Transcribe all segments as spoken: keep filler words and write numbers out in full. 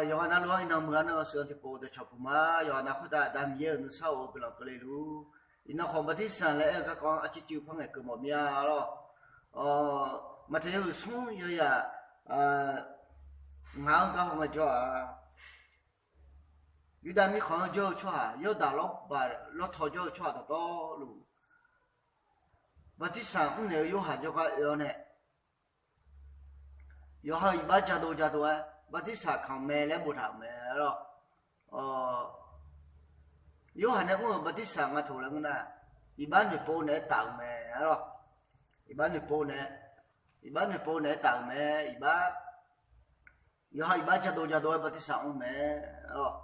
Yawqghaq navluf-anr iqnan muiq-a nar-eu sheuq-anr tiqpov dawqcawq puq ma. Yawqghaq nav khoertav aqda Miqyaer-euq nuisar of-eu guiqlanq keuvle luf. Iqnan khawf bartirsaq laer aer-eu garkawv-anr arcuiv cuiv par ngaeqkeuv mawf mir-a lawr. Maqtaeq yawhuiq smr yawzaq ngaq-anr gar haw ngaejawr-aq, Yurdav mirkhanq-anr jawr-eu tsawrhaq, Yawrdaq lawrbaq lawrtaw jawr-eu tsawrhaq dawqtawvluf, bartirsaq mrnaeq-eu Yorhaq jawrgar oe-awr nae, yawqha-euq iqbax jadov jadov-aer bartirsaq kamq mae laer boftaq-euq mae lawr. Yorhaq nae mr-euq bartirsaq nga taq laer ngeur nar, iqbax noeqpov naeq-aer taf-euq mae lawr. Iqbax noeqpov naeq, iqbax noeqpov naeq-aer taf-euq mae. Iqbax, yawqha iqbax jadov jadov-aer bartirsaq mr mae lawr.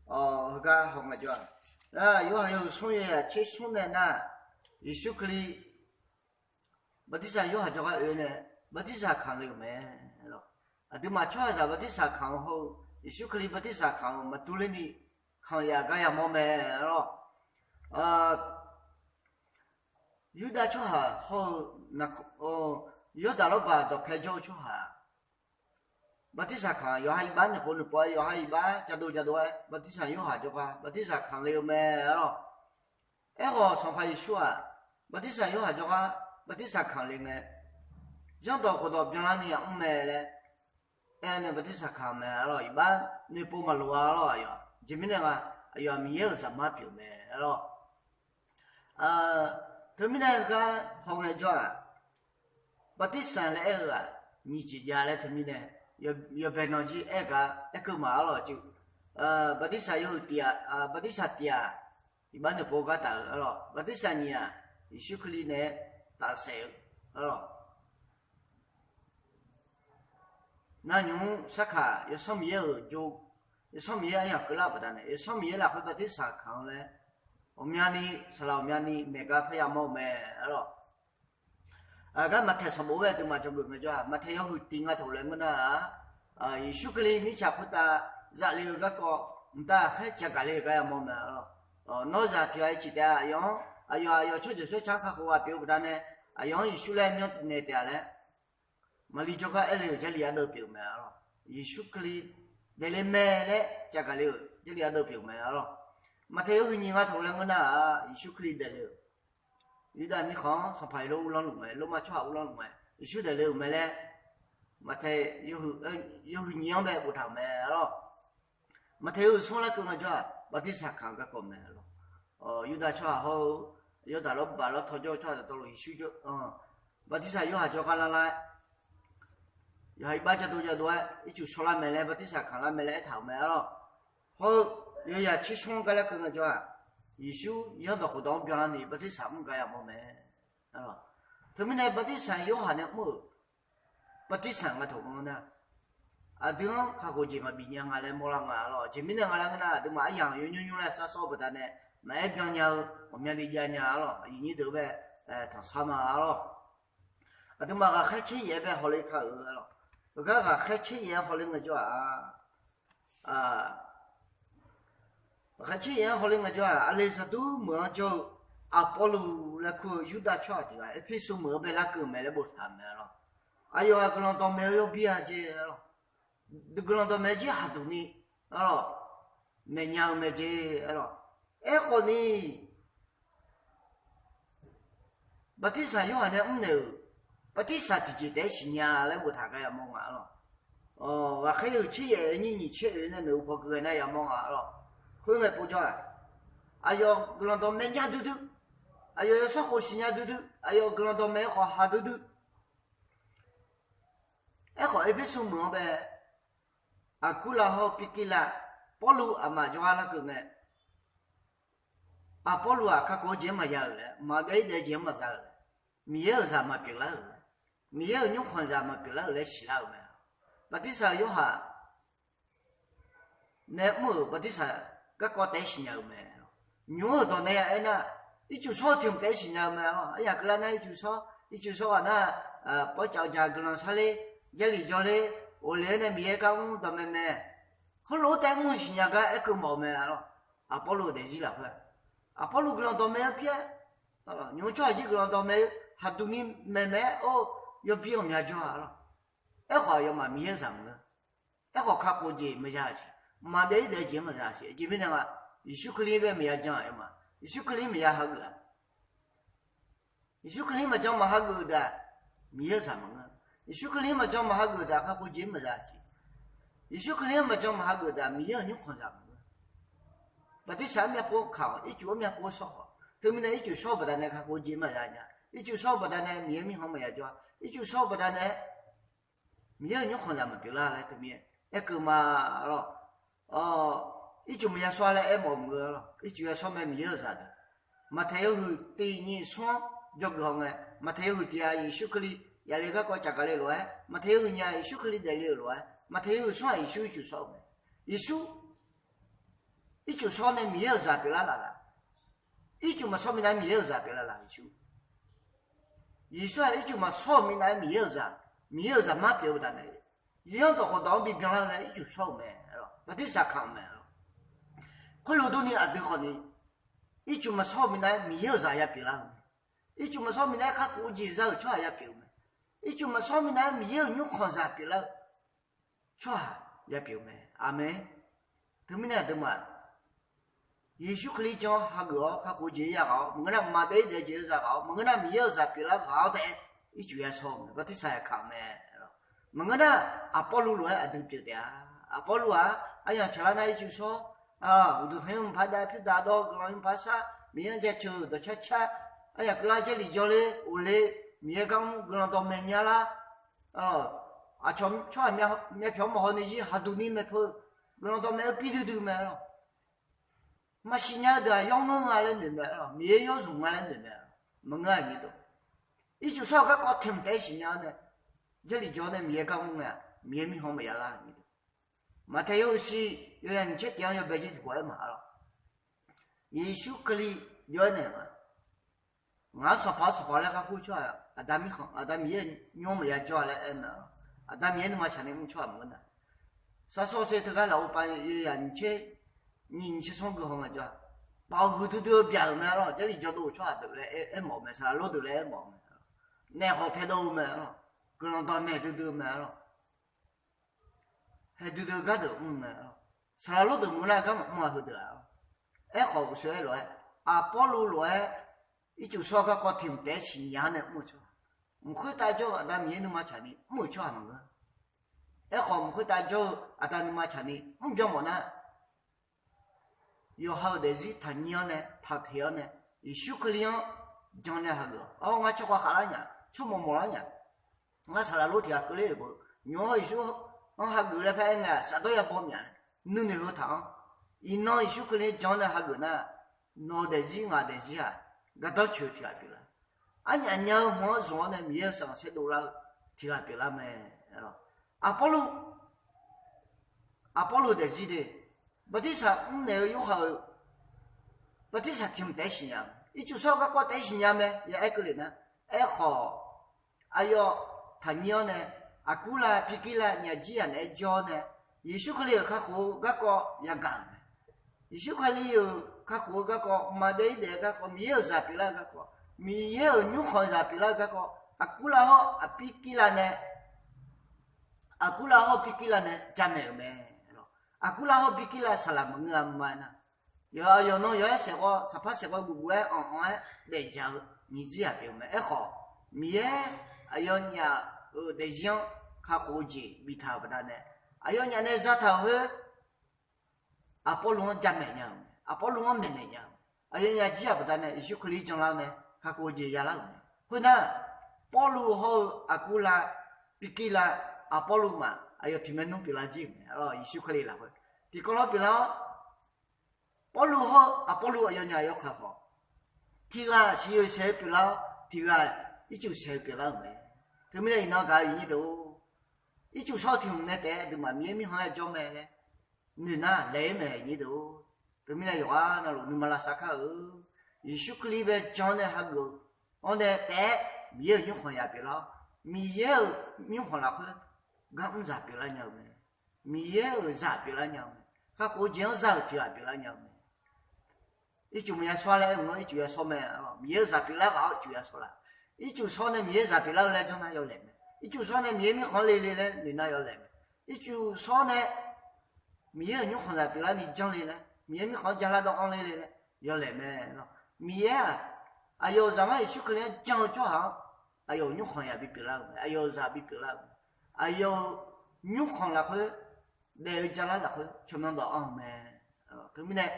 Heugar haw ngaejawr-aq, Yorhaq yawhuiq smr yawzaq tser smr nae nar, Yeqsur Kali bartirsaq Yorhaq jawrgar oe nae bartirsaq kamq le-euq mae lawr. Aqduimaf tsawrhaqzaq bartirsaq kamq-eu hawr-eu, Yeqsur Kali bartirsaq kamq-eu maqdur lerni kamq yaf gar yamawr mae lawr. Yurdav tsawrhaq hawr-eu, Yawrdaq lawrbaq dawqpae jawr-eu tsawrhaq, bartirsaq kamq, yawqha iqbax noeqpov noeqpov-aer, yawqha iqbax jadov jadov-aer bartirsaq Yorhaq jawrgar bartirsaq kamq le-eu mae lawr. Aerkhawf Sanqpaq Yeqsur-aq, bartirsaq Yorhaq jawrgar bartirsaq kamq le ngae, zanrdawq khofdawq byanlarni yamr mae laer aer nae bartirsaq kamq mae lawr. Iqbax noeqpov maqloq-a lawr. Aqyawf jeq mirnae nga, aqyawf-aq Miqyaer-euq zaqmar pyeuf mae lawr. Teumirnae heugar haw ngaejawr-aq, bartirsaq laer aer-eu-aq, nyiq jeq jav laer teumirnae yawbae nan jir aer gar aerkeuv maqar lawr. Bartirsaq yawhuiq tiq-aq, bartirsaq tiq-aq, iqbax noeqpov gar taf-euq lawr. Bartirsaq nyiq-aq, Yeqsur Kali naeq-aer tafsaef-eu lawr. Navnymq-mr sarkaq Yawsanr Miqyaer-euq jov, Yawsanr Miqyaer aryamq keuvlar-eu baqdanae Yawsanr Miqyaer lafkhoer bartirsaq kamq-eu laer ghawqmyani, saqlaq ghawqmyani maeq gar parya mawr-eu mae lawr. Aqgar Maqtaeq sanqbof-aer aqduimaf dzawgeuf ngaejawr-aq, Maqtaeq yawhuiq tiq nga taq laer ngeur nar-aq, Yeqsur Kali mirtsaq khoertav zaf le-eu garkawv mqtav ghaqkhaer jagaq le-eu gar yamawr mae lawr. Nawr zaq tiq ghaq-iq ciq taef-a, aqyawf-anr aqyawf aqyawf tsawrjeuq tsawrca kakhof ghaq pyeuf-eu baqdanae, aqyawf-anr Yeqsur laer myanrnaeq taef-a laer, Maqli jawrgar aer le-euq Jarlif ardeuv pyeuf-eu mae lawr. Yeqsur Kali daefle mae laer jagaq le-euq Jarlif ardeuv pyeuf-eu mae lawr. Maqtaeq yawhuiq nyiq nga taq laer ngeur nar-aq, Yeqsur Kali daefle-euq, Yurdav mirkhanq-anr Sanqpaq Heqlor uvlanr luf mae, Lormav tsawrhaq uvlanr luf mae, Yeqsur daefle-euq mae laer Maqtaeq yawhuiq nyiq-anr bae boftaq-euq mae lawr. Maqtaeq yawhuiq smr larkeuv ngaejawr-aq, bartirsaq kamq-eu garkawv mae lawr. Yurdav tsawrhaq hawr-eu, Yawrdaq lawrbaq lawrtaw jawr-eu tsawrhaq dawqtawvluf Yeqsur jawr, bartirsaq Yorhaq jawrgar lar lar-aer, yawqha iqbax jadov jadov-aer ircuf shawrlar mae laer bartirsaq kamq lar mae laer aertaq-euq mae lawr. Hawr-eu, yawzaq tser smr-anr gar larkeuv ngaejawr-aq, Yeqsur zanrdawq khofdawq-anr byanni bartirsaq mr gar yamawr mae. Teumirnae bartirsaq Yorhaq nae mr-euq bartirsaq nga taq ngeur nar, aqdui-anr kakhof jeq maqbif nya nga laer mawrlar nga lawr. Jeq mirnae nga laer ngeur nar, aqduimaf aryamq yawnymr nymr laer sar sawr-eu baqdanae maqaer byan nya-eu ghawqmyani jav nya lawr. Aqyuif nyir deuq-eu bae tanqsar ma lawr. Aqduimaf ghaqkhaer tser yaef-aer bae hawler kar-euq lawr. Heugar ghaqkhaer tser yaef-aer hawler ngaejawr-aq, ghaqkhaer tser yaef-aer hawler ngaejawr-aq, Aqleqzaqdur meuq-anr jawr-eu Aqpawrluv laer kur-eu Yurdav tsawrhaq tiq ghaq Erpersu meuq-anr bae larkeuv mae laer boftaq-euq mae lawr. Aqyawf-aq guiqlanq dawqmaeq-eu yawbir-a jeq lawr. Guiqlanq dawqmaeq jir haqduq ni lawr, maeqnya-eu mae jeq lawr. Aerkhawf ni, bartirsaq Yorhaq nae mrnaeq-euq bartirsaq tiqjeq taef-aer siqnya laer boftaq gar yamawr nga lawr. Ghaqkhaer yawhuiq tser yaef-aer nyir nyiq tser oeq nae maeqhu paw gui ghae nar yamawr nga lawr. Khoerngae povjawr-aq, aqyawf guiqlanq dawqmaeq nya duidui, aqyawf yawsanr khof siqnya duidui, aqyawf guiqlanq dawqmaeq-eu khawf haq duidui. Aerkhawf Erpersu meuq-anr bae Aqkurlaq hawr Pirkirlaq, Pawrluv aqmaf jawrgar larkeuv ngae, Aqpawrluv-aq kakhof-eu jeq-anr maqya-euq laer, maqbyav-ir daef-eu jeq-anr maqza-euq laer, Miqyaer-euq zaq maqpyeuf lar-euq laer, Miqyaer-euq nymrkhanq zaq maqpyeuf lar-euq laer siqlar-euq mae. Bartirsaq Yorhaq nae mr-euq bartirsaq garkawv taef-aer siqnya-euq mae. Nymq-mr-euq dawq nae ya aernar, ircuf shawr-eu tiq hmq taef-aer siqnya-eu mae lawr. Aryaq keuvlar nar ircuf shawr, ircuf shawr ghaq nar, pawrcawq jaq guiqlanq sharler, Jarlif jawrler, ghofle-aer nae Miqyaer gar mr dawqmaeq mae. Heulof-aer taef-aer mr-eu siqnya gar aerkeuv mawf-eu mae lawr. Aqpawrluv daefzir lafkhoer, Aqpawrluv guiqlanq dawqmaeq-eu pir-aer, nymq-mr tsawrhaq jir guiqlanq dawqmaeq-eu haqduq ni maeqmaeq-aer or, yawbir ghawqmya jawr-a lawr. Aerkhawf aqyawfmaf Miqyaer-euq zaq maqngeur. Aerkhawf kakhof jeq maqya siq, mqmaq byav-ir daef-eu jeq-anr maqya siq. Aqjeq mirnae nga, Yeqsur Kali-anr bae maqya jan-eu ma. Yeqsur Kali maqya hageuf-a. Yeqsur Kali maqjan maqhageuf-eu deuq-aq, Miqyaer-euq zaq maqngeur. Yeqsur Kali-anr maqjan maqhageuf-eu deuq-aq, kakhof jeq-anr maqya siq. Yeqsur Kali-anr maqjan maqhageuf-eu deuq-aq, Miqyaer-euq nymrkhanq zaq maqngeur. Bartirsaq-anr myavpov kaq-awq, ircuf-anr myavpov shawr khawf, teumirnae ircuf shawr-eu baqdanae kakhof jeq maqya nya. Ircuf shawr-eu baqdanae Miqyaer mirkhanq maqya jawr-a. Ircuf shawr-eu baqdanae Miqyaer-euq nymrkhanq zaq maqpyeuf lar laer teumirnae aerkeuv ma lawq. Ircuf maqya shawr-a laer aermawf-eu maqngeur lawq. Ircuf ya shawr mae, Miqyaer-euq zaqdeuq. Maqtaeq yawhuiq tiq nyiq smr-anr jawrgeuf hawngae, Maqtaeq yawhuiq tiq-aq Yeqsur Kali yaf le garkawv caqgaq le lof-aer, Maqtaeq yawhuiq nyiq-aq Yeqsur Kali daefle-euq lof-aer, Maqtaeq yawhuiq smr-aq Yeqsur ircuf shawr-eu mae. Yeqsur ircuf shawr nae Miqyaer-euq zaq pyeuflar laf laf. Ircuf maqshawr minav-aer Miqyaer-euq zaq pyeuflar laf Yeqsur. Yeqsur-aq ircuf maqshawr-euq minav-aer Miqyaer-euq zaq, Miqyaer-euq zaqmar pyeuf-eu baqdanae, yanr dawq khawfdawq-anr bi byanlar-eu nae ircuf shawr-euq mae. Bartirsaq kaq-euq mae. Khoerlof durni aqdui khawfni, ircuf maqshawr-eu minav-aer Miqyaer-euq zaq ya pyeuflar-eu mae. Ircuf maqshawr minav-aer kakhof-eu jeq za-euq tsawrhaq ya pyeuf-eu mae. Ircuf maqshawr minav-aer Miqyaer-euq nymrkhanq zaq pyeuflar-eu tsawrhaq ya pyeuf-eu mae. Aqmeq. Teumirnae aqduimaf Yeqsur Kali jan-anr hageuf-awr kakhof-eu jeq-anr yaghaq-awr, maqngeur nar mqmaq byav-ir daef-eu jeq-anr zaqghaq-awr, maqngeur nar Miqyaer-euq zaq pyeuflar ghaq-awr taef-aer ircuf ya shawr-eu mae. Bartirsaq ya kaq-eu mae. Maqngeur nar Apawrluv lof-aer aqdui pyeuf taef-a. Apawrluv-aq aryamq tsaqlar nar ircuf shawr, uqduq tanqnymr maqpar dav, pyur dav dawr, guiqlanq nymr par shar, Miqyaer-anr jaceuq dawqcar car, aryamq keuvlar Jarlif jawrler ghofle, Miqyaer gar mr guiqlanq dawqmaeq nya lar. Aqcawq tsawrhaq myavpyawq-anr maqhaw ni zir haduq ni maeqpeu guiqlanq dawqmaeq-eu pir duidui mae lawq. Maqsiq nya-eu deuq-aq yawr ngeur nga laer noeq mae lawq, Miqyaer yawr zmq nga laer noeq mae lawq. Maqngeur-a nyir deuq. Ircuf shawr-eu garkawv tiq mq taef-aer siqnya-awr nae, Jarlif jawr nae Miqyaer gar mr ngae-aq, Miqyaer mirkhanq maqya lar nyir deuq. Maqtaeq yawhuiq shiq yawzaq nyiq tser tiq-anr yawbae jir tiqpawf aer maq-a lawq. Yeqsur Kali jov-aer naeq nga, ngaq-anr Sanqpaq-awr Sanqpaq laer kakhof-eu tsawrhaq, Aqda mirkhanq, Aqda Miqyaer nymr maqya jawr-a laer aer mae-a. Aqda Miqyaer nuima tsaqni mr tsawrhaq maqngeur nar, sarsaw se teugar lafov pav yawzaq nyiq tser nyiq nyiq tser smr gui haw ngae jawr-a. Baoq huiqdui dui-eu byaq-euq mae-a lawq. Jarlif jawr dov-euq tsawrhaq deuq laer aermawf-eu mae, saqlaq lor deuq laer aermawf-eu mae. Naeq khawf taedov-eu mae-a lawq. Guiqlanq dawqmaeq duidui-eu mae-a lawq. Haeqdui dui-eu gardeuq mr-eu mae-a lawq. Saqlaq lor deuq maqngeur nar gar maqmr-a heudeuq-aq. Aerkhawf uqshoe-aer lof-aer, Apawrluv lof-aer ircuf shawr-eu garkawv tiq mq taef-aer siqnya-awr nae mr-eu tsawrhaq, mq khoertav jawr-eu Aqda Miqyaer nuima tsaqni mr-euq tsawrhaq maqngeur. Aerkhawf mq khoertav jawr-eu Aqda nuima tsaqni mr byan mawf nar, yawqha-euq daefzir taqnyir-awr nae taqteq-awr nae, Yeqsur Kali-anr jan nae hageuf-awq. Awr, ngar tsawrkhav khavlar nya, tsawrmawq mawqlar nya, ngar saqlaq lor tiq ghaq keuvler-euq beu, nymq-anr Yeqsur-anr hageuf laer par aer ngae-aq, shafdawr yabaw myaf nae nuinoeq heu taq-anr, iqnan Yeqsur Kali-anr jan nae hageuf nar, nawq-eu daefzir ngaq-eu daefzir-aq, gardanr coeq-eu tiq ghaq pyeuflar. Arnyaf nya-eu hmq-anr zmq-awr nae Miqyaer-euq sanqpaq saerdov lar-eu tiq ghaq pyeuflar mae. Aqpawrluv, Aqpawrluv daefzir de, bartirsaq mrnaeq-eu Yorhaq-euq bartirsaq tiq mq taef-aer siqnya, ircuf shawr-eu garkawv taef-aer siqnya mae. Ya aer keuvle nar, aerkhawf, aqyawf taqnyir-awr nae, Aqkurlav Pirkirlav nyaf jir yaq naeq-aer jawr nae, Yeqsur Kali-euq kakhof-eu garkawv yagaq-euq mae. Yeqsur Kali-euq kakhof-eu garkawv, mqmaq byav-ir daef-eu garkawv, Miqyaer-euq zaq pyeuflar-eu garkawv, Miqyaer-euq nymrkhanq zaq pyeuflar-eu garkawv, Aqkurlav hawr Aqpirkirlav nae, Aqkurlav hawr Pirkirlav nae jamaeq-euq mae. Aqkurlav hawr Pirkirlav saqlaq maqngeur-a ma aernar, yawqha yawqnan yawq-aer saeqghawv, saqpar saeqghawv guvguv-aer anq-anq-aer daefjaq-eu nyiq jir ghaq pyeuf-eu mae. Aerkhawf, Miqyaer aqyawfnyaf-euq daefzir-anr kakhof-eu jeq biftaq-euq baqdanae, aqyawfnyaf nae zataq-euq khoer, Aqpawrluv-anr jamaeq nya-euq mae, Aqpawrluv-anr maeqnaeq nya-euq mae. Aqyawfnyaf jir-aq baqdanae Yeqsur Kali janlar-awr nae kakhof-eu jeq yalar-euq mae. Khoernar, Pawrluv hawr-eu Aqkurlav, Pirkirlav, Aqpawrluv maf aqyawf tiq maernmr pyeuflar jir-euq mae. Yeqsur Kali lafkhoer tiqkawv lawr pyeuflar-awr, Pawrluv hawr-eu Aqpawrluv aqyawfnyaf yawkaq khawf, tiq ghaq siqyoeq saeq-eu pyeuflar-awr, tiq ghaq ircuf saeq-eu pyeuflar-euq mae. Teumirnae iqnan gaq-eu iqnyir deuq-or, ircuf shawr-eu tiq hmq nae taef-aer aqduimaf Miqyaer mirkhanq-aer jawr mae laer noeq nar laeq-ir mae iqnyir deuq-or. Teumirnae yawqghaq navluf nuima lavsav kar-eu Yeqsur Kali bae jan-awr nae hageuf-awr nae taef-aer Miqyaer-euq nymrkhanq zaq pyeuflar-awr, Miqyaer-euq nymrkhanq lafkhoer gar mr zaq pyeuflar nya-eu mae. Miqyaer-euq zaq pyeuflar nya-eu mae. Kakhof-eu jeq-anr za-euq tiq ghaq pyeuflar nya-eu mae. Ircuf maqya shawr laer aer mq-anr ircuf ya shawr mae. Miqyaer-euq zaq pyeuflar ghaq-awr ircuf ya shawr la. Ircuf shawr nae Miqyaer zaq pyeuflar-eu laer janr nar yawlaeq mae. Ircuf shawr nae Miqyaer mirkhanq le le laer noeq nar yawlaeq mae. ircuf shawr nae Miqyaer-euq nymrkhanq zaq pyeuflarni janr le laer, Miqyaer mirkhanq-anr jalar dawv-anr le le laer yawlaeq mae lawr. Miqyaer-aq, aqyawf-euq Zaqmar Yeqsur Kali-anr jan-eu tsawrhaq-anr aqyawf-euq nymrkhanq yaq bipyeuf lar-euq mae, aqyawf-euq zaq bipyeuf lar-euq mae, aqyawf-euq nymrkhanq lafkhoer daef-eu jalar lafkhoer tsawrmyanr dawv-anr-eu mae. Teumirnae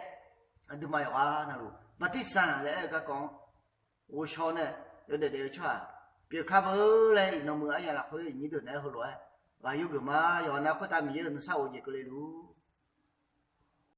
aqduimaf yawqghaq navluf bartirsaq laer aer-eu garkawv-anr ghovshaw nae yawdaef daef-eu tsawrhaq pyeuf kar beu laer iqnan muiq-eu aryamq lafkhoer iqnyir deuq naeq-aer heulof-aer ghaq yawgeuf ma. Yawqghaq nav khoertav Miqyaer-euq nuisar of-eu jeq keuvle luf